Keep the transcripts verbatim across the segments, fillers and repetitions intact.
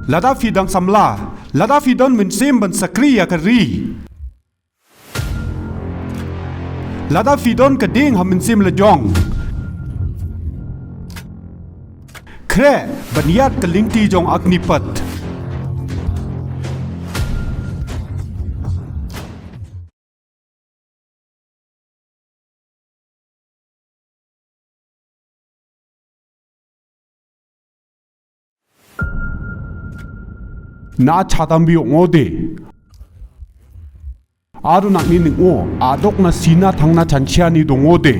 Lada phi dang samla, lada phi don mynsiem ban shakri ïa ka ri, lada phi don ka ding ha mynsiem la jong, khreh ban ïaid ka lynti jong Agnipath. Na chatam bi ong o de. Aro nak ni ning o, adok na sina thang na chanchia ni dong o de.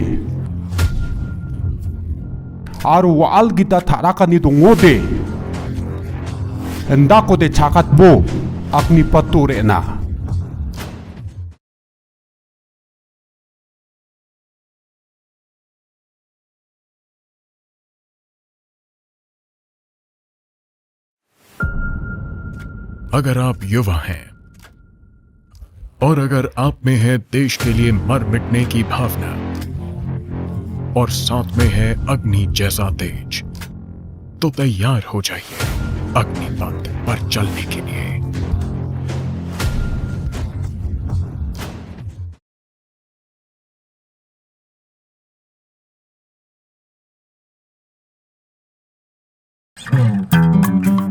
Aro wa al gita tharaka ni dong o de. Enda ko de chakat bo, Agnipath tu re na. अगर आप युवा हैं और अगर आप में है देश के लिए मर मिटने की भावना और साथ में है अग्नि जैसा तेज, तो तैयार हो जाइए अग्निपथ पर चलने के लिए।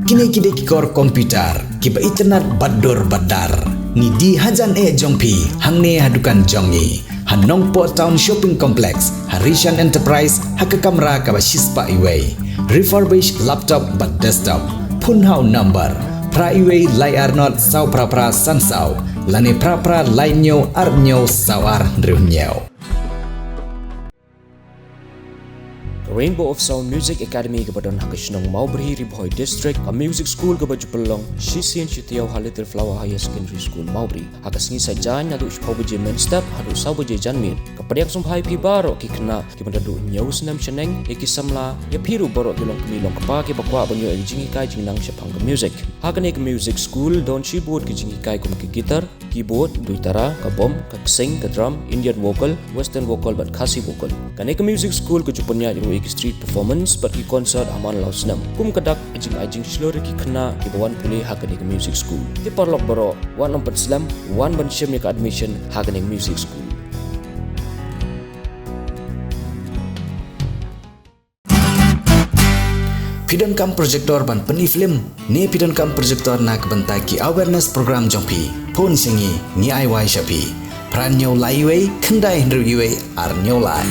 Kine ki dei ki kor computer kiba itynnad bad dur bad dar. Ngi die hajan eh jong phi hangne ha dukan jong ngi ha Nongpoh Town Shopping Complex, ha Rishan Enterprise, ha ka kamra kaba shispah iwei. Refurbish laptop bad desktop. Phone ha u number phra iwei lai ar not saw phra phra san saw lane phra phra lai hynñiew ar hynñiew saw ar hynriew hynñiew. Ka Rainbow of Sound Music Academy kaba don ha ka shnong Mawbri, Ri Bhoi District, ka music school kaba ju pynlong shisien shi taïew ha Little Flower Higher Secondary School, Mawbri. Ha ka sngi Saitjaiñ naduh shiphew baje mynstep haduh saw baje janmiet. Ka pdiang sngewbha ïa phi baroh ki khynnah kiba naduh hynñiew snem shaneng, ïa ki samla, ïa phi ruh baroh ki longkmie longkpa kiba kwah ban ïoh ïa ka jinghikai jingnang shaphang ka music. Ha kane ka music school don shibun ki jinghikai kum ka guitar, keyboard, duitara, ka bom, ka ksing, ka drum, Indian vocal, western vocal bad Khasi vocal. Kane ka music school ka ju pynïaid ruh ïa ki street performance bad ki concert ha man la u snem. Kum ka dak, ka jingai jingshlur ïa ki khynnah kiba wan pule ha kane ka music school. Te paralok baroh, wat nym pynslem, wan ban shim ïa ka admission ha kane ka music school. Phi donkam projector ban pyni film ne phi donkam projector na ka bynta ki awareness program jong phi? Phone sha ngi, ngi ai wai sha phi. Phra hynñiew lai iwei khyndai hynriew iwei ar hynñiew lai.